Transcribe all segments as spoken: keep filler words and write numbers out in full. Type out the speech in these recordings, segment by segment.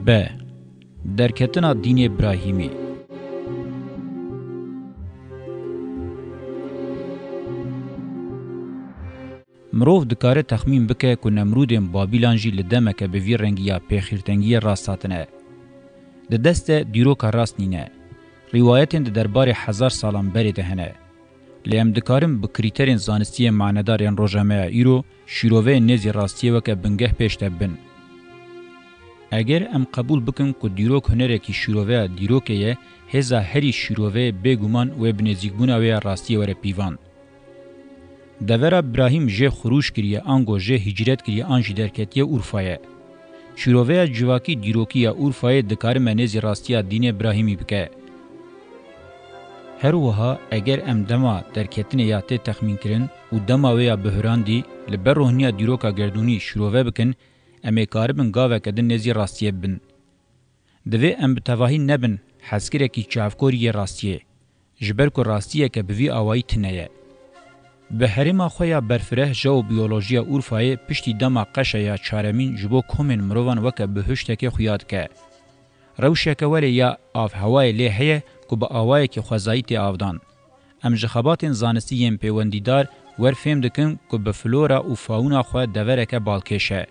B. Derketina dînê Brahîmî. Mirov dikare texmîn bike ku Nemrûdên Babîlan jî li demeke bi vî rengî ya pêxîrtengiyê rast hatine. Di dest de dîroka rast nîne. Rîwayetên di derbarê hezar salan berê de hene. Lê em dikarin bi krîterên zanistî yên manedar yên roja me ya îro şîroveyên nêzî rastiyê weke bingeh pêş de bibin. Eger em qebûl bikin ku dîrok hunerekî şîroveya dîrokê ye, hêza herî şîroveyê bêguman wê bi nêzîkbûna wê ya rastiyê were pîvan. Devera Birahîm jê xurûj kiriye, ango jê hicret kiriye an jî derketiye Urfayê. Şîroveya civakî dîrokî ya Urfayê dikare me nêzî rastiya dînê Birahîmî bike. Her wiha eger em dema derketinê ya tê texmînkirin û dema wê ya bihurandî li ber rohniya dîroka gerdûnî şîrove bikin, em ê karibin gaveke din nêzî rastiyê bibin. Divê em bi tevahî nebin hezkirekî çavkorî yê rastiyê, ji ber ku rastiyeke bi vî awayî tune ye. Bi herêma xwe ya berfireh jeobiyolojiya Urfayê piştî dema qeşa ya çaremîn ji bo komên mirovan weke bihuştekê xuya dike. Rewşeke welê ya avhewayê lê heye ku bi awayekî xwezayî tê avdan. Em ji xebatên zanistî yên pêwendîdar wer fêm dikin ku bi flora û fauna xwe devereke balkêş e.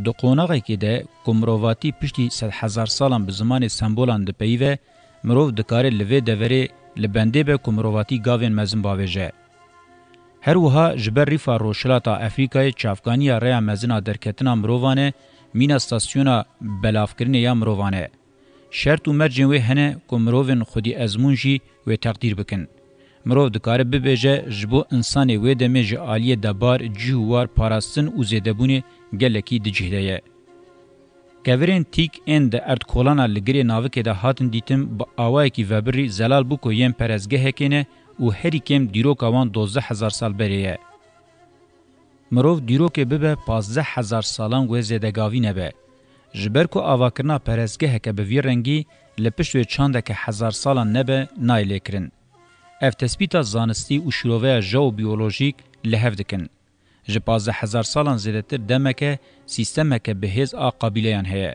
Di qonaxekê de ku mirovatî piştî sedhezar salan bi zimanê sembolan dipeyive, mirov dikare li vê deverê li bendê be ku mirovatî gavên mezin bavêje. Her wiha ji ber rîfa rojhilata Efrîkayê çavkaniya rêya mezin a derketina mirovan e, mîna stasyona belavkirinê ya mirovan e. Şert û mercên wê hene ku mirovên xwedî ezmûn jî wê teqdîr bikin. Mirov dikare bibêje ji bo însanê wê demê ji aliyê debar, cih û war, parastin û zêdebûnê gelekî di cih de ye. Kevirên tîk ên di erdkolana li girê navikê de hatin dîtin bi awayekî vebirî zelal bû ku yên perestgehekê ne û herî kêm dîroka wan dozdeh hezar sal berê ye. Mirov dîrokê bibe pazdeh hezar salan wê zêdegavî nebe. Ji ber ku avakirina perestgeheke bi vî rengî li pişt wê çandeke hezar salan nebe nayê lêkirin. Ev tespîta zanistî û şîroveya jeobiyolojîk li hev dikin. Ji pazdeh hezar salan zêdetir demeke sîstemeke bi hêz a qabîleyan heye.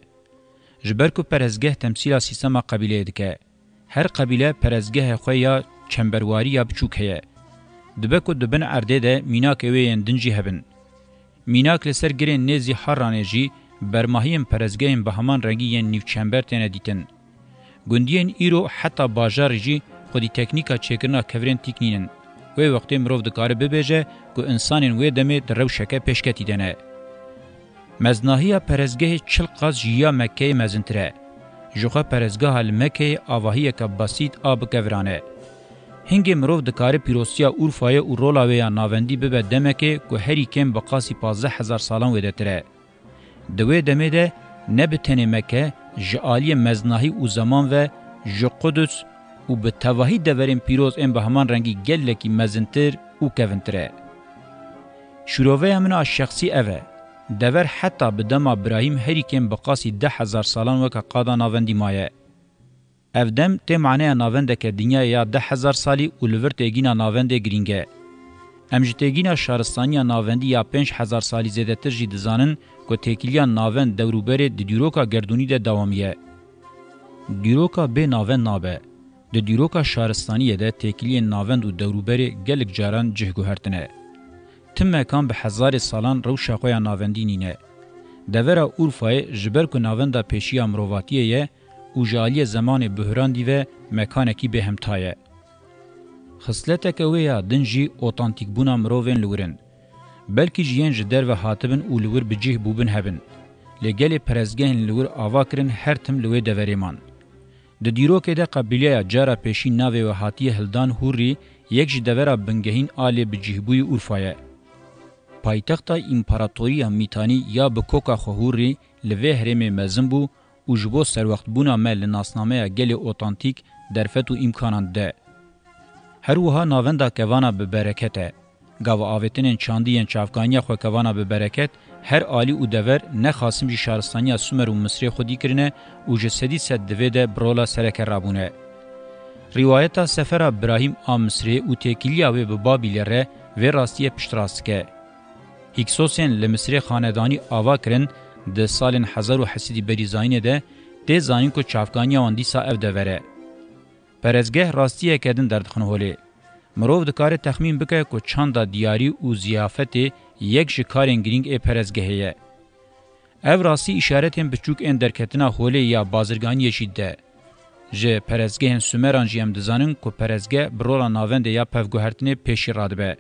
Ji ber ku perestgeh temsîla sîstema qabîleyê dike. Her qebîle perestgehê xwe ya çemberwarî ya biçûk heye. Dibe ku di bin erdê de mînakê wê yên din jî hebin. Mînak li ser girên nêzî Harranê jî bermahiyên perestgehên bi heman rengî yên nîvçember têne dîtin. Gundiyên îro heta bajarî jî xwedî teknîka çêkirina kevirên tîk nînin. Wê wextê mirov dikare bibêje ku însanên wê demê di rewşeke pêşketî de ne. Meznahiya perestgehê çil qat ji ya Mekkeyê mezintir e. Jixwe perestgeha li Mekkeyê avahiyeke besît a bi keviran e. Hingê mirov dikare pîroziya Urfayê û rola wê ya navendî bibe demekê ku herî kêm bi qasî pazdeh hezar salan wêdetir e. Di wê demê de ne bi tenê Mekke, ji aliyê meznahî û zeman ve ji Qudus û bi tevahî deverên pîroz ên bi heman rengî gelekî mezintir û kevintir e. Şîroveya min a şexsî ev e. Dever heta bi dema Birahîm herî kêm bi qasî deh hezar salan weke qada navendî maye. Ev dem tê maneya navendeke dinyayê ya deh hezar salî û li vir têgîna navendê girîng e. Em ji têgîna şaristaniya navendî ya pênc hezar salî zêdetir jî dizanin ku têkiliya navend dewrûberê di dîroka gerdûnî de dewamî ye. Dîroka bê navend nabe. Di dîroka şaristaniyê de têkiliyên navend û dewrûberê gelek caran cih guhertine. Tim mekan bi hezarê salan rewşa xwe ya navendî nîne. Devera Urfayê ji ber ku navenda pêşî ya mirovatiyê ye û ji aliyê zemanê bihurandî ve mekanekî bêhemta ye. Xisleteke wê ya din jî otantîkbûna mirovên li wir in. Belkî jî yên ji derve hatibin û li wir bi cih bûbin hebin. Lê gelê perestgehên li wir ava kirin her tim li wê deverê man. Di dîrokê de qebîleya cara pêşî navê wê hatiye hildan Hûrrî yek ji devera bingehîn a lê bi cih bûyî Urfa ye. Paytexta împaratoriya Mîtanî ya bi koka xwe Hûrrî li vê herêmê mezin bû û ji bo serwextbûna me li nasnameya gelê otantîk derfet û îmkanan dide. Her wiha navenda kevana bi bereket e. Gava avêtinên çandî yên çavkaniya xwe kevana bi bereket, her alî û dever ne xasim jî şaristaniya Sumer û Misrê xwedî kirine û ji sedî sed di vê de bi rola sereke rabûne. Rîwayeta sefera Birahîm a Misrê û têkiliya wê bi Babîlê re vê rastiyê piştrast dike. Hîksosên li Misrê xanedanî ava kirin, Di salên hezar û hesîdî berî zayînê de tê zanîn ku çavkaniya wan dîsa ev dever e. Perestgeh rastiyeke din derdixin holê. Mirov dikare texmîn bike ku çanda diyarî û ziyafetê yek ji karên girîng ê perestgehê ye. Ev rastî îşaretên biçûk ên derketina holê ya bazirganiyê jî dide. Ji perestgehên Sumeran jî em dizanin ku perestgeh bi rola navendê ya pevguhertinê pêşî radibe.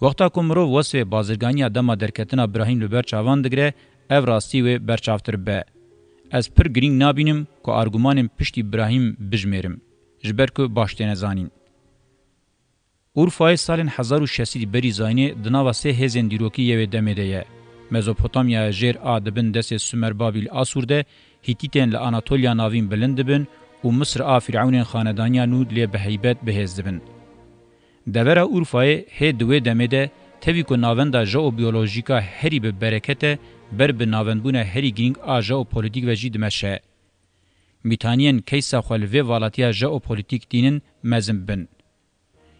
Wexta ku mirov wesfê bazirganiya dema derketina Birahîm li ber çavan digire, ev rastî wê berçavtir bibe. Ez pir girîng nabînim ku argumanên piştî Birahîm bijmêrim, ji ber ku baş têne zanîn. Urfayê salên hezar û şeş sedî berî zayînê di nava sê hêzên dîrokî yê wê demê de ye. Mezopotamyaya jêr a di bin destê Sumer Babîl Asûr de, Hîtîtên li Anatolya Navîn bilind dibin û Misir a Fîrewnên Xanedaniya Nû lê bi heybet bi hêz dibin. Devera Urfayê hê di wê demê de, tevî ku navenda jeobiyolojîk a herî bi bereket e, ber bi navendbûna herî girîng a jeopolîtîk ve jî dimeşe. Mîtaniyên keysa xwe li vê valatiya jeopolîtîk tînin mezin bibin.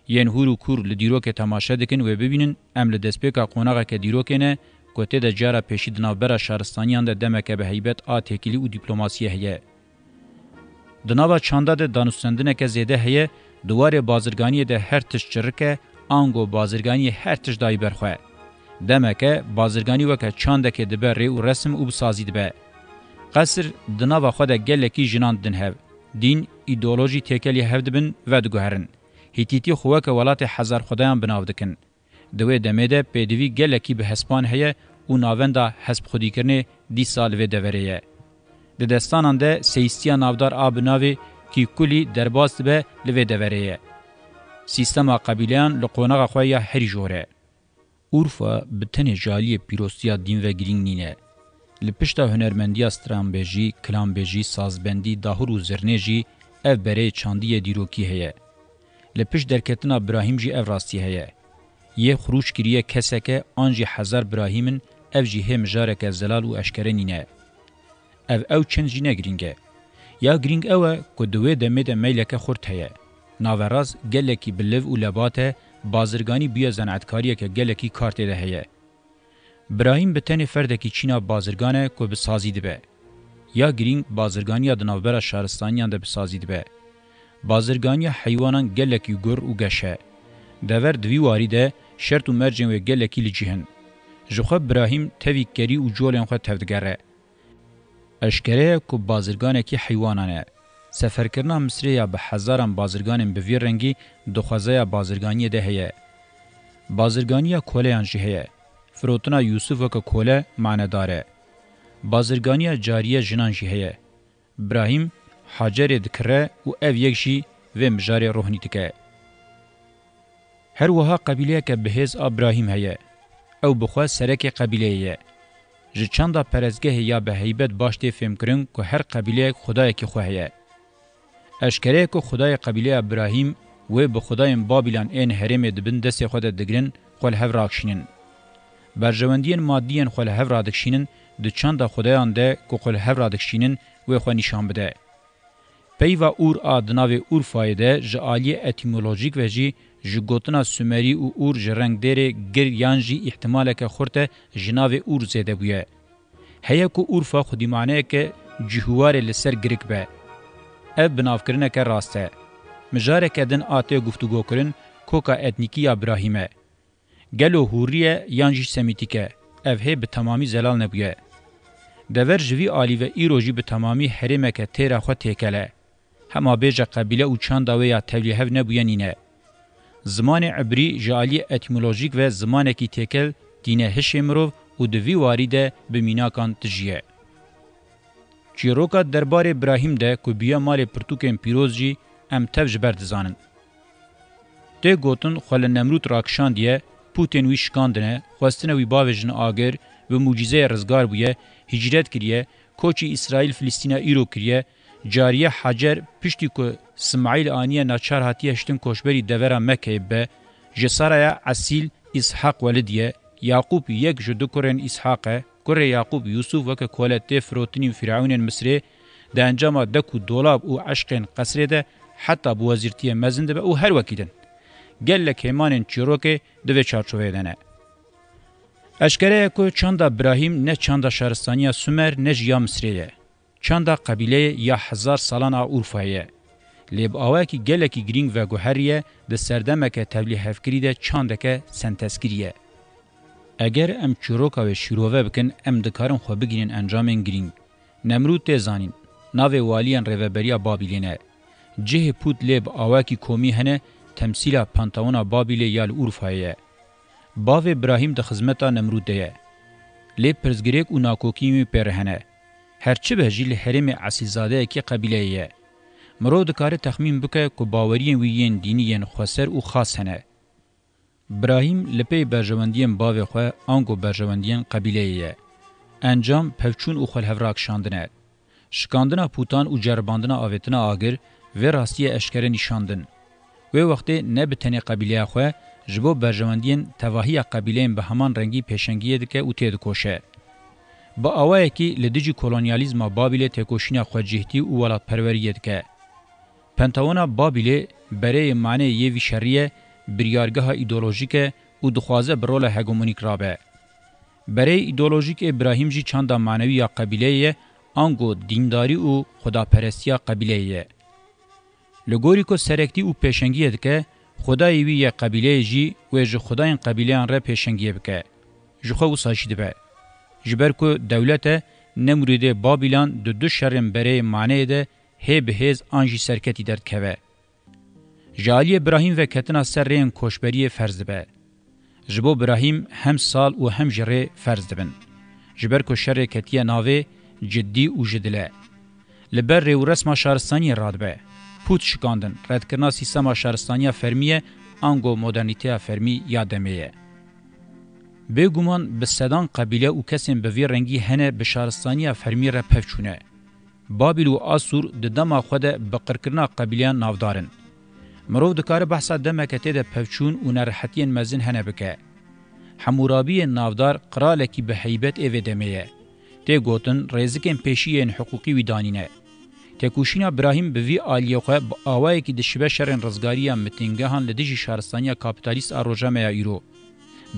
Yên hûr û kûr li dîrokê temaşe dikin wê bibînin, em li destpêka qonaxeke dîrokê ne ku tê de cara pêşî di navbera şaristaniyan de demeke bi heybet a têkilî û dîplomasiyê heye. Di nava çanda de danûstendineke zêde heye, di warê bazirganiyê de her tişt çirik e, ango bazirganiyê her tişt dayî ber xwe. Demeke bazirganî weke çandekê dibe rê û resim û bi sazî dibe. Qesir di nava xwe de gelekî jinan didin hev. Dîn, îdeolojî têkelî hev dibin, vediguherin. Hîtîtî xwe weke welatê hezar xwedayan bi nav dikin. Di wê demê de pêdivî gelekî bi hespan heye û navenda hespixwedîkirinê dîsa li vê deverê ye. Di destanan de sêyistiya navdar a bi navê Kîkulî derbas dibe, li vê deverê ye. Sîstema qebîleyan li qonaxa xwe ya herî jor e. Urfa bi tenê ji aliyê pîrostiya dîn ve girîng nîne. Li pişta hunermendiya stranbêjî, kilanbêjî, sazbendî, dahûr û zirnê jî ev bereyê çandî yê dîrokî heye. Li pişt derketina Birahîm jî ev rastî heye. Yê xirûç kiriye keseke an jî hezar Birahîm in, ev jî hê mijareke zelal û eşkere nîne. Ev ew çend jî ne girîng e. Ya girîng ew e ku di wê demê de meyleke xurt heye. Naverast gelekî bi liv û lebat e, bazirganî bûye zenaetkariyeke gelekî kar tê de heye. Birahîm bi tenê ferdekî çîna bazirgan e ku bi sazî dibe. Ya girîng bazirganiya di navbera şaristaniyan de bi sazî dibe. Bazirganiya heywanan gelekî gur û geş e. Dever di vî warî de şert û mercên wê gelekî li cih in. Ji xwe Birahîm tevî kerî û colên xwe tevdigere. Eşkere ye ku bazirganekî heywanan e. Seferkirina Misirê ya bi hezaran bazirganên bi vî rengî di xwezaya bazirganiyê de heye. Bazirganiya koleyan jî heye. Firotina Yûsif weke kole manedar e. Bazirganiya cariye jinan jî heye. Birahîm Hacerê dikire û ev yek jî vê mijarê rohnî dike. Her wiha qebîleyeke bihêz a Birahîm heye. Ew bi xwe serekê qebîleyê ye. Ji çanda perestgehê ya bi heybet baş tê fêmkirin ku her qebîleyek xwedayekî xwe heye. Eşkere ye ku xwedayê qebîleya Birahîm wê bi xwedayên Babîlan ên herêmê di bin destê xwe de digirin, xwe li hev rakişînin. Berjewendiyên madî yên xwe li hev radikişînin, di çanda xwedayan de ku xwe li hev radikişînin, wê xwe nîşan bide. Peyva Ûr a di navê Urfayê de ji aliyê etîmolojîk ve jî ji gotina Sumerî û Ûr ji rengdêrê gir yan jî îhtimaleke xurt e ji navê Ûr zêde bûye. Heye ku Urfa xwedî maneyeke cihûwarê li ser girik be. Ev binavkirineke rast e. Mijareke din a tê guftûgokirin koka etnîkî ya Birahîm e. Gelo hûrî ye yan jî semîtîk e? Ev hê bi temamî zelal nebûye. Dever ji vî alî ve îro jî bi temamî herêmeke têra xwe têkel e. Hema bêje qebîle û çanda wê ya tevlîhev nebûye nîne. Zimanê ibrî ji aliyê etîmolojîk ve zimanekî têkel tîne hişê mirov û di vî warî de bi mînakan tijî ye. Çîroka derbarê Birahîm de ku bûye malê pirtûkên pîroz jî em tev ji ber dizanin. Tê gotin xwe li Nemrûd rakişandiye, pûtên wî şikandine, xwestine wî bavêjin agir, bi mucîzeyê rizgar bûye, hicret kiriye, koçî Îsraîl Filistîna îro kiriye, cariye Hacer piştî ku Simaîl aniye naçar hatiye hiştin koçberî devera Mekeyê bibe, ji Saraya esîl Îshaq welidiye, Yaqûb yek ji du kurên Îshaq e, kurê Yaqûb Yûsûf weke kole tê firotinî Fîrewnên Misirê, di encama dek û dolab û eşqên qesrê de heta bi wezîrtiyê mezin dibe û her wekî din. Gelek hêmanên çîrokê di vê çarçoveyê de ne. Eşkere ye ku çanda Birahîm ne çanda şaristaniya Sumer ne jî ya Misrê ye. Çanda qebîleyê ya hezar salan a Urfayê ye. Lê bi awayekî gelekî girîng veguheriye, di serdemeke tevlîhevkirî de çandeke sentezkirî ye. Eger em çîroka wê şîrove bikin, em dikarin xwe bigihînin encamên girîng. Nemrûd tê zanîn, navê waliyên rêveberiya Babîlê ne. Cihê pût lê bi awayekî komî hene, temsîla Panteona Babîlê ya li Urfayê ye. Bavê Birahîm di xizmeta Nemrûd de ye. Lê pirsgirêk û nakokiyên wî pê re hene. Her çi be jî li herêmê esilzadeyekî qebîleyê ye. Mirov dikare texmîn bike ku baweriyên wî yên dînî yên xweser û xas hene. Birahîm li pey berjewendiyên bavê xwe ango berjewendiyên qebîleyê ye. Encam pevçûn û xwelhevrakşandin e. Şikandina pûtan û ceribandina avêtina agir vê rastiyê eşkere nîşandin. Wê wextê ne bi tenê qebîleya xwe, ji bo berjewendiyên tevahiya qebîleyên bi heman rengî pêşengiyê dike û têdikoşe. Bi awayekî li dijî kolonyalîzma Babîlê têkoşîna xwecîhtî û welatperweriyê dike. Pentaona Babîlê bereyê maneyê yê vî şerî ye, biryargeha îdeolojîk e û dixwaze bi rola hegemonîk rabe. Bereyê îdeolojîk ê Birahîm jî çanda manewî ya qebîleyê ye, ango dîndarî û xudaperestiya qebîleyê ye. Li gorî ku serektî û pêşengiyê dike, xwedayê wî yê qebîleyê jî wê ji xwedayên qebîleyan re pêşengiyê bike. Ji xwe wisa jî dibe. Ji ber ku dewlet e, ne murîdê Babîlan di du şerên bereyê maneyê de hê bi hêz an jî serketî derdikeve. Ji aliyê Birahîm ve ketina ser rêyên koçberiyê ferz dibe. Ji bo Birahîm hem sal û hem jî rê ferz dibin. Ji ber ku şerê ketiye navê, cidî û ji dil e. Li ber rêwresma şaristaniyê radibe. Pût şikandin, redkirina sîstema şaristaniya fermî ye, ango modernîteya fermî ya demê ye. Bêguman bi sedan qebîle û kesên bi vî rengî hene bi şaristaniya fermî re pev çûne. Babîl û Asûr di dema xwe de bi qirkirina qebîleyan navdar in. Mirov dikare behsa demeke tê de pevçûn û nerehetiyên mezin hene bike. Hemûrabiyê navdar qiralekî bi heybet ê vê demê ye. Tê gotin, rêzikên pêşî yên hiqûqî wî danîne. Têkoşîna Birahîm bi vî aliyê xwe bi awayekî dişibe şerên rizgariya mitinggehan li dijî şaristaniya kapîtalîst a roja me ya îro.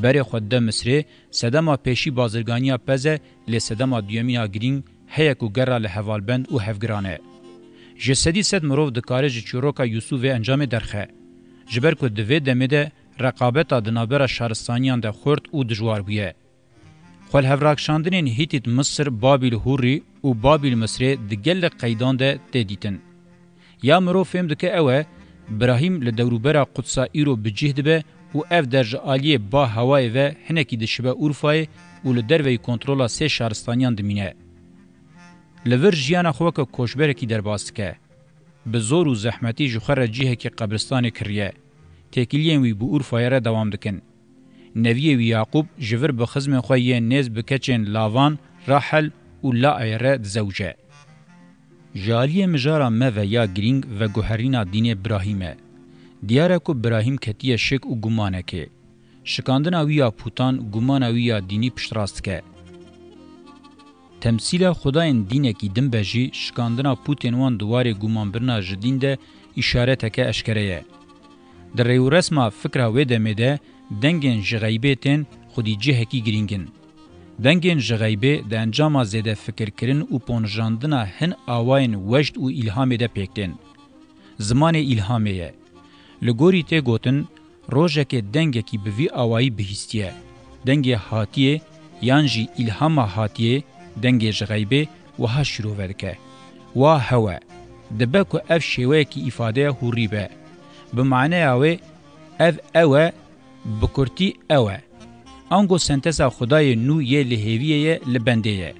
Berê xwe dide Misrê, sedema pêşî bazirganiya pez e, lê sedema duyemîn a girîng heye ku gerra li hevalbend û hevgiran e. Ji sedî sed mirov dikare ji çîroka Yûsûfê encamê derxe. Ji ber ku di vê demê de reqabeta di navbera şaristaniyan de xurt û dijwar bûye. Xwelhevrakşandinên Hîtît Misir, Babîl Hûrî û Babîl Misrê di gelek qeydan de tê dîtin. Ya mirov fêm dike ew e, Birahîm li dewrûbera Qudsa îro bi cih dibe û ev der ji aliyê ba hewayê ve hinekî dişibe Urfayê û li derveyî kontrola sê şaristaniyan dimîne. Li vir jiyana xwe weke koçberekî derbas dike. Bi zor û zehmetî ji xwe re cihekî qebristanê kiriye. Têkiliyên wî bi Urfayê re dewam dikin. Neviyê wî Yaqûb ji vir bi xizmên xwe yên nêz bi keçên Lavan, Rahel û Laayê re dizewice. Ji aliyê mijara me ve ya girîng veguherîna dînê Birahîm e. Diyar e ku Birahîm ketiye şik û gumanekê. Şikandina wî ya pûtan gumana wî ya dînî piştrast dike. Temsîla xwedayên dînekî din be jî şikandina pûtên wan di warê gumanbirina ji dîn de îşareteke eşkere ye. Di rêwresma fikra wê demê de dengên ji xeybê tên xwedî cihekî girîng in. Dengên ji xeybê di encama zêdefikirkirin û ponijandina hin awayên wejd û îlhamê de pêk tên. Zimanê îlhamê ye. Li gorî tê gotin, rojekê dengekî bi vî awayî bihîstiye. Dengê hatiyê yan jî îlhama hatiyê, dengê ji xeybê wiha şîrove dike. Wa hew e. Dibe ku ev şêweyekî îfadeya hûrî be. Bi maneya wê ev ew e, bi kurtî ew e. Ango senteza Xwedayê nû yê li hêviyê ye, li bendê ye.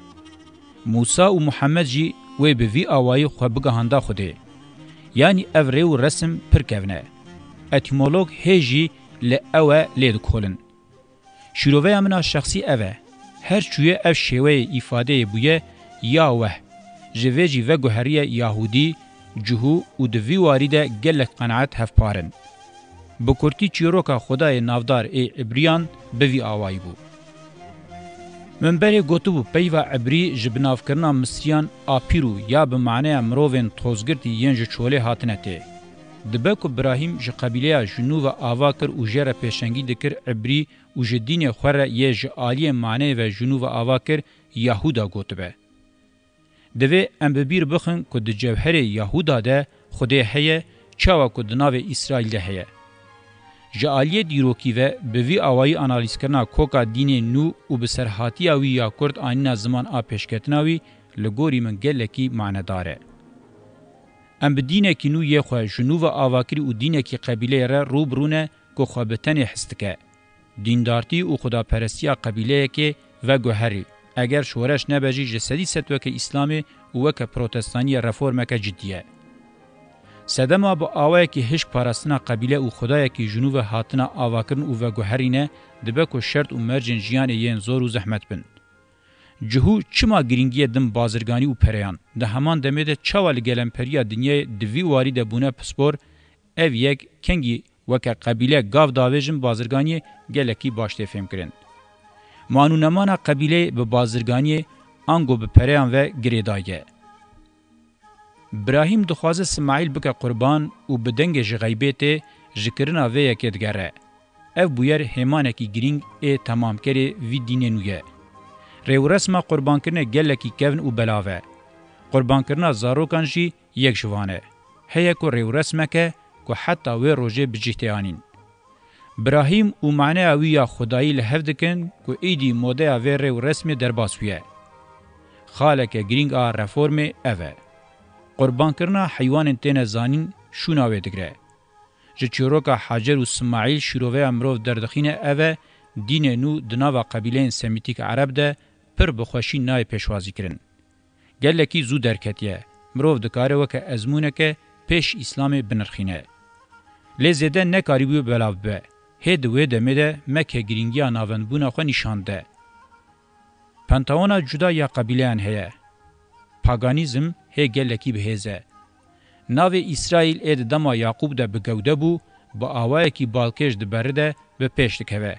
Mûsa û Muhammed jî wê bi vî awayî xwe bigihanda Xwedê. Yanî ev rê û resim pir kevn e. Etîmolog hê jî li ew e lê dikolin. Şîroveya min a şexsî ev e. Her çûye ev şêweyê îfadeyê bûye ya weh. Ji vê jî veguheriye Yahûdî, Cihû û di vî warî de gelek qenaet hevpar in. Bi kurtî çîroka Xwedayê navdar ê Îbriyan bi vî awayî bû. Min berê gotibû peyva Îbrî ji binavkirina Misriyan a pîrû ya bi maneya mirovên tozgirtî yên ji çolê hatine tê. Dibe ku Birahîm ji qebîleya Jinû ve ava kir û jê re pêşengî dikir, Ibrî û ji dînê xwe re yê ji aliyê maneyê ve Jinû ve ava kir, Yahuda gotibe. Divê em bi bîr bixin ku di cewherê Yahuda de Xwedê heye, çawa ku di navê Îsraîl de heye. Ji aliyê dîrokî ve bi vî awayî analîzkirina koka dînê nû û bi serhatiya wî ya kurt anîna ziman a pêşketina wî li gorî min gelekî manedar e. Em bi dînekî nû yê xwe ji nû ve avakirî û dînekî qebîleyê re rû bi rû ne ku xwe bi tenê his dike. Dîndartî û xudaperestiya qebîleyekê veguherî, eger şoreş nebe jî ji sedî sed weke Îslamê û weke Protestaniyê reformeke cidî ye. Sedema bi awayekî hişk parastina qebîle û xwedayekî ji nû ve hatina avakirin û veguherîne dibe ku şert û mercên jiyanê yên zor û zehmet bin. Cihû çima girîngiyê din bazirganî û pereyan, di heman demê de çawa li gelemperiya dinyayê di vî warî de bûne pispor, ev yek kengî weke qebîle gav davêjin bazirganiyê gelekî baş tê fêmkirin. Man û nemana qebîleyê bi bazirganiyê ango bi pereyan ve girêdayî ye. Birahîm dixwaze Simaîl bike qurban û bi dengê ji xeybê tê ji kirina vê yekê digere. Ev bûyer hêmanekî girîng ê temamkerê vî dînê nû ye. Rêwresma qurbankirinê gelekî kevn û belav e. Qurbankirina zarokan jî yek ji van e. Heye ku rêwresmek e ku heta wê rojê bi cih tê anîn. Birahîm û maneya wî ya xwedayî li hev dikin ku îdî modeya vê rêwresmê derbas bûye. Xaleke girîng a reformê ev e. Qurbankirina heywanên têne zanîn şûna wê digire. Ji çîroka Hacer û Simaîl şîroveya mirov derdixîne ev e, dînê nû di nava qebîleyên semîtîk ereb de pir bi xweşî nayê pêşwazîkirin. Gelekî zû derketiye, mirov dikare weke ezmûneke pêş Îslamê binirxîne. Lê zêde nekarîbûye belav bibe, hê di wê demê de meke girîngiya navendbûna xwe nîşan de. Pentawana cuda ya qebîleyan heye. Paganîzm hê gelekî bi hêz e. Navê Îsraîl ê di dema Yaqûb de bi gewde bû, bi awayekî balkêş di berî de bi pêş dikeve.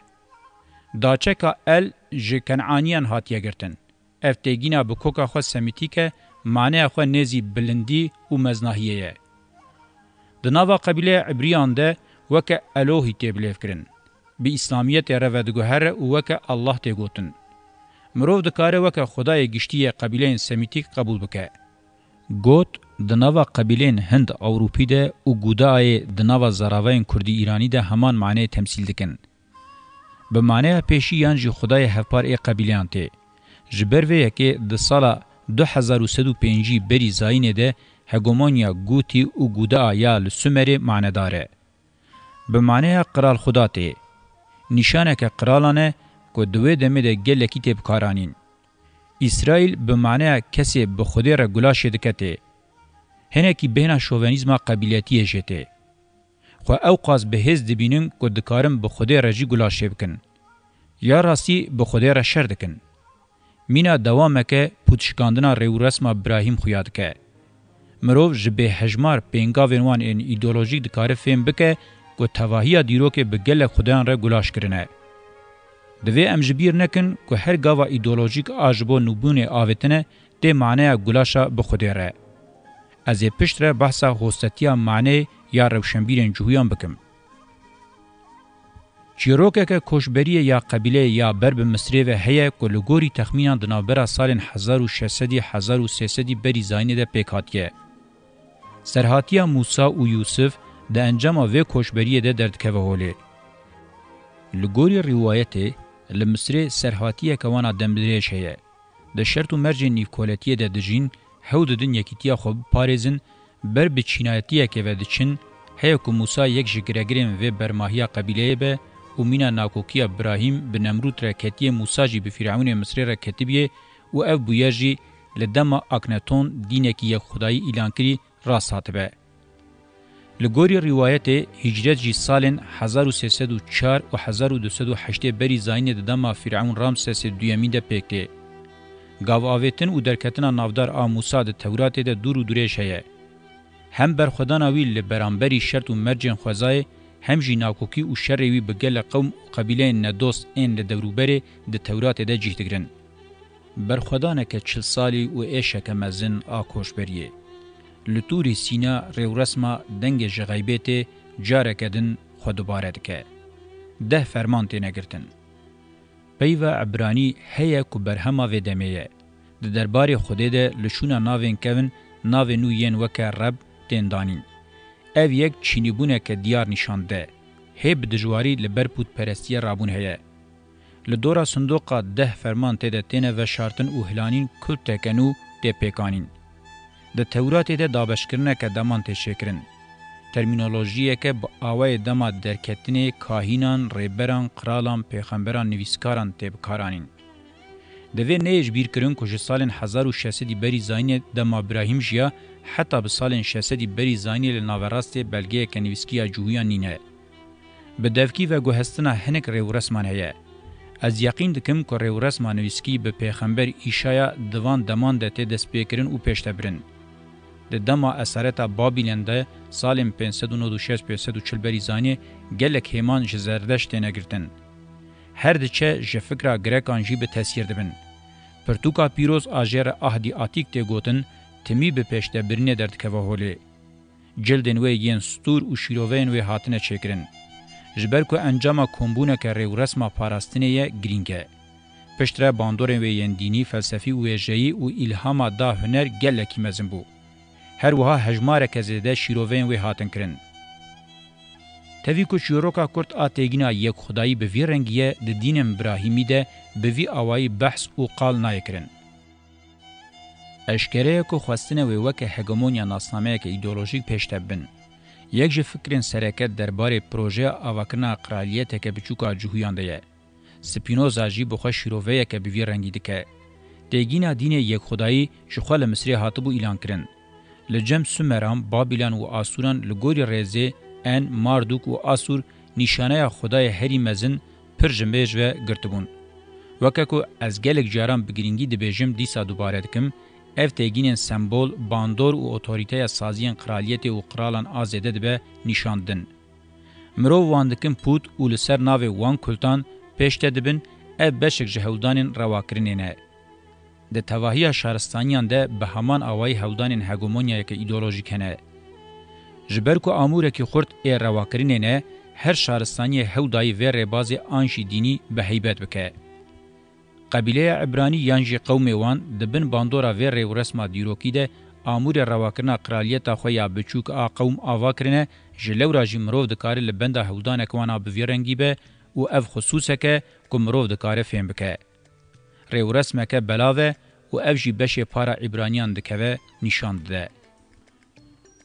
Daçeka El ji Kenaniyan hatiye girtin. Ev têgîna bi koka xwe semîtîk e, maneya xwe nêzî bilindî û meznahiyê ye. Di nava qebîleya Ibriyan de weke Elohî tê bilêvkirin. Bi Îslamiyetê re vediguhere û weke Allah tê gotin. Mirov dikare weke xwedayê giştî yê qebîleyên semîtîk qebûl bike. Got, di nava qebîleyên Hind Ewropî de û Gudaayê di nava zaravayên Kurdî Îranî de heman maneyê temsîl dikin. Bi maneya pêşî yan jî xwedayê hevpar ê qebîleyan tê. Ji ber vê yekê di sala du hezar û sed û pêncî berî zayînê de hegemonya Gûtî û Gudaa ya li Sumerê manedar e. Bi maneya qral xuda tê. Nîşaneke qiralan e ku di wê demê de gelekî tê bikaranîn. Îsraîl bi maneya kesê bi Xwedê re gulaşê dike tê. Hinekî bêhna şovenîzma qebîletiyê jê tê. Xwe ewqas bi hêz dibînin ku dikarin bi Xwedê re jî gulaşê bikin. Ya rastî bi Xwedê re şer dikin. Mîna dewameke pûtşikandina rêwresma Birahîm xuya dike. Mirov ji bêhejmar pêngavên wan ên îdeolojîk dikare fêm bike ku tevahiya dîrokê bi gelek xudayan re gulaş kirine. Divê em ji bîr nekin ku her gava îdeolojîk a ji bo nûbûnê avêtine tê maneya gulaşa bi Xwedê re. Ez ê piştre behsa hostetiya maneyê ya rewşenbîrên cihûyan bikim. Çîrokeke koçberiyê ya qebîleyê ya ber bi Misrê ve heye ku li gorî texmînan di navbera salên hezar û şeş sedî hezar û sê sedî berî zayînê de pêk hatiye. Serhatiya Mûsa û Yûsif di encama vê koçberiyê de derdikeve holê. Li gorî rîwayetê, li Misrê serhatiyeke wana demdirêj heye. Di şert û mercên nîvkoletiyê de dijîn, hew didin yekîtiya xwe biparêzin, ber bi çînayetiyekê ve diçin, heye ku Mûsa yek ji giregirên vê bermahiya qebîleyê be û mîna nakokiya Birahîm bi Nemrûd re ketiyê Mûsa jî bi Fîrewnê Misrê re ketibiyê û ev bûyer jî li dema Akneton dînekî yekxwedayî îlankirî rast hatibe. Li gorî rîwayetê, hîcret jî salên hezar û sê sed û çar û hezar û du sed û heştê berî zayînê di dema Fîrewn Ramsesê duyemîn de pêk tê. Gavavêtin û derketina navdar a Mûsa di Tewratê de dûr û dirêj heye. Hem berxwedana wî li beramberî şert û mercên xwezayê, hem jî nakokî û şerê wî bi gelek qewm û qebîleyên nedost ên li dewrûberê di Tewratê de cih digirin. Berxwedaneke çil salî û êşeke mezin a koçberiyê. Li Tûrê Sîna rêwresma dengê ji xeybê tê careke din xwe dubare dike. Deh ferman têne girtin. Peyva Ebranî heye ku berhema vê demê ye. Di derbarê Xwedê de li şûna navên kevin navên nû yên weke Reb tên danîn. Ev yek çînîbûneke diyar nîşan dide. Hê bi dijwarî li ber pûtperestiyê rabûn heye. Li dora sindoqa deh ferman tê de têne veşartin û hilanîn kulteke nû tê pêkanîn. Di Tewratê de dabeşkirineke deman tê çêkirin. Termînolojiyeke bi awayê dema derketinê kahînan, rêberan, qiralan, pêxemberan, nivîskaran tê bikaranîn. Divê neyê ji bîr kirin ku ji salên hezar û şeş sedî berî zayînê dema Birahîm jiya, heta bi salên şeş sedî berî zayînê li naverastê belgeyeke nivîskî ya cihûyan nîne. Bi devkî veguhestina hinek rêwresman heye. Ez yeqîn dikim ku rêwresma nivîskî bi pêxember Îşaya di van deman de tê destpêkirin û pêşdebirin. Di dema esareta Babîlen de salên pênc sed û nod û şeş pênc sed û çil berî zayînê gelek hêman ji Zerdeşt têne girtin. Her diçe ji fikra Grekan jî bi tesîr dibin. Pirtûka pîroz a jê re Ahdî Atîk tê gotin, timî bi pêşdebirinê derdikeve holê. Cildên wê yên stûr û şîroveyên wê hatine çêkirin. Ji ber ku encama kombûneke rêwresma parastinê ye, girîng e. Piştre bandorên wê yên dînî, felsefî û wêjeyî û îlhama da huner gelekî mezin bû. Her wiha hejmareke zêde şîroveyên wê hatin kirin. Tevî ku çîroka kurt a têgîna yekxwedayî bi vî rengî ye, di dînên Birahîmî de bi vî awayî behs û qal nayê kirin. Eşkere ye ku xwestine wê weke hegemonya nasnameyeke îdeolojîk pêşde bibin. Yek ji fikrên sereke derbarê projeya avakirina qiraliyeteke biçûk a cihûyan de ye. Spinoza jî bi xwe şîroveyeke bi vî rengî dike. Têgîna dînê yekxwedayî ji xwe li Misirê hatibû îlankirin. Li cem Sumeran, Babîlan û Asûran li gorî rêzê En, Mardûk û Asûr nîşaneya xwedayê herî mezin pir ji mêj ve girtibûn. Weke ku ez gelek caran bi girîngî dibêjim, dîsa dubare dikim, ev têgînên sembol, bandor û otorîteya saziyên qiraliyetê û qiralan a zêde dibe nîşan didin. Mirov wan dikin pût û li ser navê wan kultan pêşde dibin, ev beşek ji hewldanên rewakirinê ne. Di tevahiya şaristaniyan de bi heman awayî hewldanên hegemonyayeke îdeolojîk hene. Ji ber ku amûrekî xurt ê rewakirinê ne, her şaristaniyê hew dayî vê rêbazê an jî dînî bi heybet bike. Qebîleya Ebranî yan jî qewmê wan di bin bandora vê rêwresma dîrokî de amûrê rewakirina qiraliyeta xwe ya biçûk a qewm ava kirine, ji lewra jî mirov dikare li benda hewldanek wan a bi vî rengî be û ev xisûseke ku mirov dikare fêm bike. Rêwresmeke belav e û ev jî beşê para Îbraniyan dikeve nîşan dide.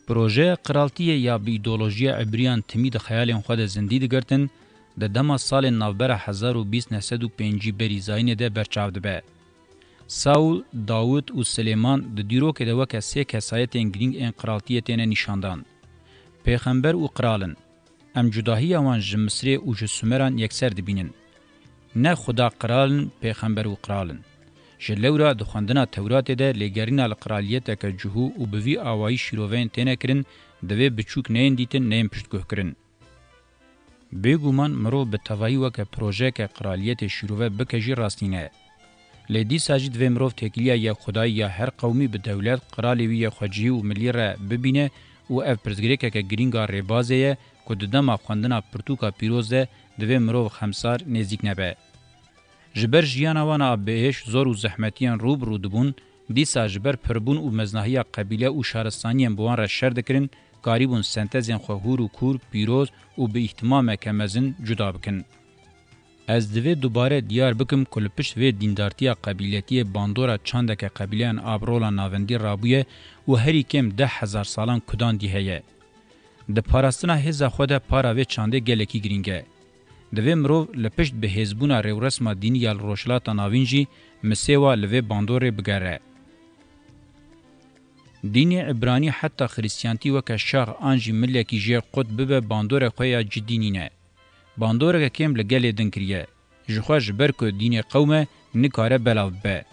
Projeya qiraltiyê ya bi îdeolojiya Îbriyan timî di xeyalên xwe de zindî digirtin, di dema salên navbera hezar û bîst neh sed û pêncî berî zayînê de berçav dibe. Sawl, Dawid û Silêman di dîrokê de weke sê kesayetên girîng ên qiraltiyê têne nîşandan. Pêxember û qral in. Em cudahiya wan ji Misirê û ji Sumeran yekser dibînin. Ne Xuda qral in, pêxember û qral in. Ji lewra di xwendina Tewratê de lêgerîna li qiraliyeteke cihû û bi vî awayî şîroveyên têne kirin, divê biçûk neyên dîtin, neyên piştguhkirin. Bêguman mirov bi tevahî weke projeyeke qiraliyetê şîrove bike jî rast nîne. Lê dîsa jî divê mirov têkiliya yekxwedayî ya her qewmî bi dewlet, qiralê wî yê xwecihî û milî re bibîne û ev pirsgirêkeke girîng a rêbazê ye ku di dema xwendina pirtûka pîroz de divê mirov xemsar nêzîk nebe. Ji ber jiyana wan a bi êş, zor û zehmetiyên rû bi rû dibûn, dîsa ji ber pirbûn û meznahiya qebîle û şaristaniyên bi wan re şer dikirin, karîbûn sentezên xwe hûr û kûr, pîroz û bi îhtimameke mezin cuda bikin. Ez divê dubare diyar bikim ku li pişt vê dîndartiya qebîletiyê bandora çandeke qebîleyan a bi rola navendî rabûye û herî kêm deh hezar salan kudandî heye. Di parastina hêza xwe de para vê çandê gelekî girîng e. Divê mirov li pişt bihêzbûna rêwresma dînî ya li Rojhilata Navîn jî misêwa li vê bandorê bigere. Dînê Îbranî heta Xirîstiyantî weke şax an jî milekî jê qut bibe bandorek xwe ya cidî nîne. Bandoreke kêm li gelê din kiriye. Ji xwe ji ber ku dînê qewm e, nikare belav bibe.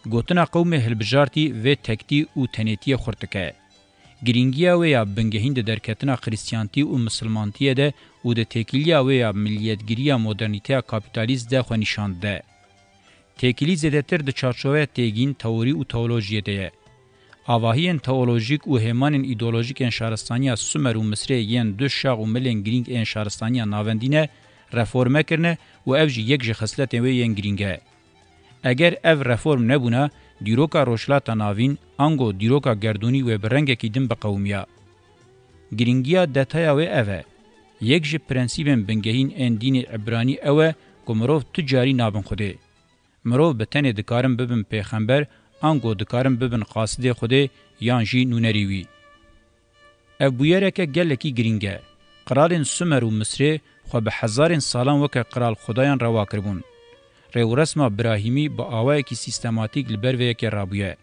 Gotina qewmê hilbijartî vê tektî û tenêtiyê xurt dike. Girîngiya wê ya bingehîn di derketina Xirîstiyantî û Misilmantiyê de û di têkiliya wê ya miliyetgiriya modernîteya kapîtalîst de xwe nîşan dide. Têkilî zêdetir di çarçoveya têgîn, teorî û teolojiyê de ye. Avahiyên teolojîk û hêmanên îdeolojîk ên şaristaniya Sumer û Misrê yên du şax û milên girîng ên şaristaniya navendî ne reforme kirine û ev jî yek ji xisletên wê yên girîng e. Eger ev reform nebûna, dîroka Rojhilata Navîn, ango dîroka gerdûnî wê bi rengekî din biqewimiya. Girîngiya detaya wê ev e. Yek ji prensîbên bingehîn ên dînê Îbranî ew e ku mirov tu carî nabin Xwedê. Mirov bi tenê dikarin bibin pêxember, ango dikarin bibin qasidê Xwedê yan jî nûnerê wî. Ev bûyereke gelekî girîng e. Qiralên Sumer û Misrê xwe bi hezarên salan weke qral xudayan rewa kiribûn. Rêwresma Birahîmî bi awayekî sîstematîk li ber vê yekê rabûye.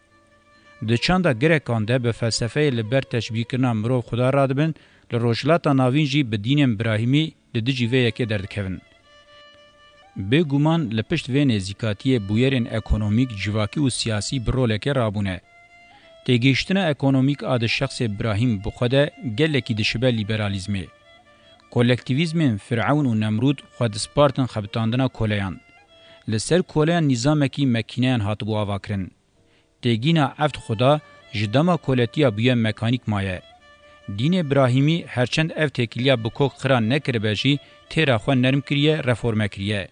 Di çanda Grekan de bi felsefeyê li ber teşbîhkirina mirov xuda radibin, li Rojhilata Navîn jî bi dînên Birahîmî li dijî vê yekê derdikevin. Bêguman li pişt vê nêzîkatiyê bûyerên ekonomîk, civakî û siyasî bi rolekê rabûne. Têgihiştina ekonomîk a di şexsê Birahîm bi xwe de gelekî dişibe lîberalîzmê. Kolektîvîzmên Firewn û Nemrûd xwe dispartin xebitandina koleyan. Li ser koleyan nîzamekî mekîneyan hatibû avakirin. Têgîna eft xuda ji dema koletiya bûye mekanîk maye. Dînê Birahîmî herçend ev têkiliya bi kok xira nekiribe jî têra xwe nerm kiriye, reforme kiriye.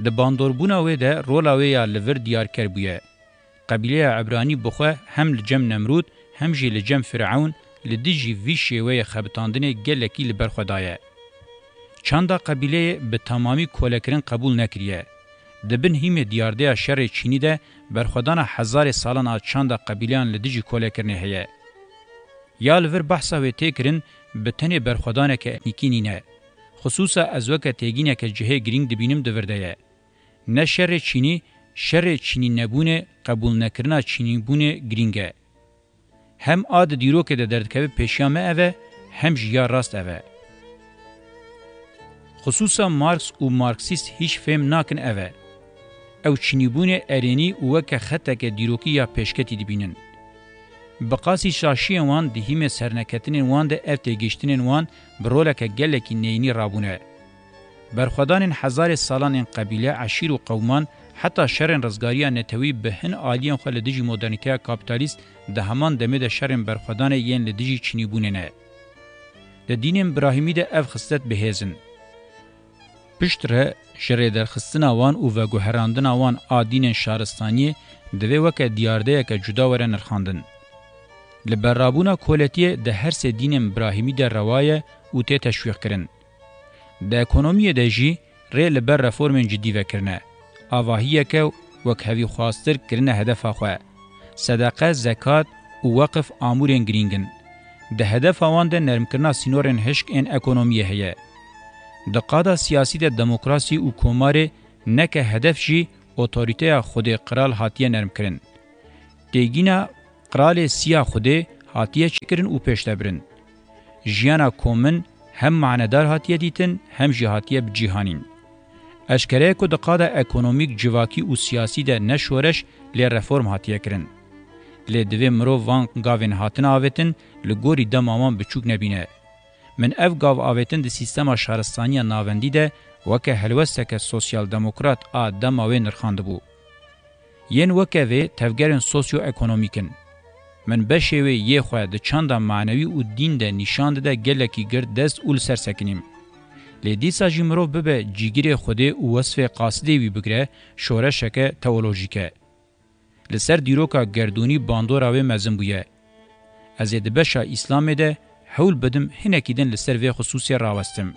Di bandorbûna wê de rola wê ya li vir diyarker bûye. Qebîleya Ebranî bi xwe hem li cem Nemrûd hem jî li cem Firewn li dijî vî şêweyê xebitandinê gelekî li ber xwe daye. Çanda qebîleyê bi temamî kolekirin qebûl nekiriye. Di bin hîmê diyardeya şerê çînî de berxwedana hezarê salan a çanda qebîleyan li dijî kolekirinê heye. Ya li vir behsa wê tê kirin, bi tenê berxwedaneke etnîkî nîne. Xisûsa ez weke têgîneke cihê girîng dibînim di vir de ye. Ne şerê çînî, şerê çînînebûnê, qebûlnekirina çînîbûnê girîng e. Hem a di dîrokê de derdikeve pêşiya me ev e, hem jî ya rast ev e. Xisûsa Marx û Marksîst hîç fêm nakin ev e. Ew çînîbûnê erênî û weke xeteke dîrokî ya pêşketî dibînin. Bi qasî şaşiyên wan di hîmê serneketinên wan de ev têgihiştinên wan bi roleke gelekî neyînî rabûne. Berxwedanên hezarê salan ên qebîle, eşîr û qewman, heta şerên rizgariya netewî bi hin aliyên xwe li dijî modernîteya kapîtalîst di heman demê de şerên berxwedanê yên li dijî çinîbûnê ne. Di dînên Birahîmî de ev xislet bi hêz in. Piştre ji rêderxistina wan û veguherandina wan a dînên şaristaniyê divê weke diyardeyeke cuda were nirxandin. Li berrabûna koletiyê di her sê dînên Birahîmî de rewa ye û tê teşwîqkirin. Di ekonomiyê de jî rê li ber reformên cidî vekirine. Avahiyeke wekhevîxwaztir kirine hedefa xwe. Sedeqe, zekat û weqif amûrên girîng in. Di hedefa wan de nermkirina sînorên hişk ên ekonomiyê heye. Di qada siyasî de demokrasî û komarê neke hedef jî otorîteya Xwedê Qral hatiye nermkirin. Têgîna Qralê Siya Xwedê hatiye çêkirin û pêşdebirin. Jiyana komin hem manedar hatiye dîtin, hem jî hatiye bi cîhanîn. Eşkere ye ku di qada ekonomîk, civakî û siyasî de ne şoreş lê reform hatiye kirin. Lê divê mirov van gavên hatine avêtin li gorî dema wan biçûk nebîne. Min ev gav avêtin di sîstema şaristaniya navendî de weke helwesteke sosyaldemokrat a dema wê nirxandibû. Yên weke vê tevgerên sosyoekonomîk in. Min beşê wê yê xwe di çanda manewî û dîn de nîşan dide gelekî girt dest û li ser sekinîm. Lê dîsa jî mirov bibe cîgirê Xwedê û wesfê qasidê wî bigre, şoreşeke teolojîk e. Li ser dîroka gerdûnî bandora wê mezin bûye. Ez ê di beşa Îslamê de hewl bidim hinekî din li ser vê xisûsê rawestim.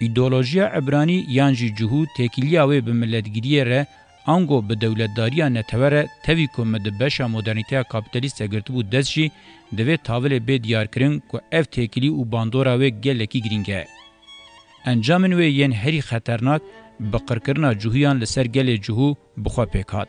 Îdeolojiya Ebranî yan jî cihû têkiliya wê bi miletgiriyê re ango bi dewletdariya netewe re tevî ku min di beşa modernîteya kapîtalîst de girtibû dest jî, divê tavilê bê diyarkirin ku ev têkilî û bandora wê gelekî girîng e. Encamên wê yên herî xeternak bi qirkirina cihûyan li ser gelê cihû bi xwe pêk hat.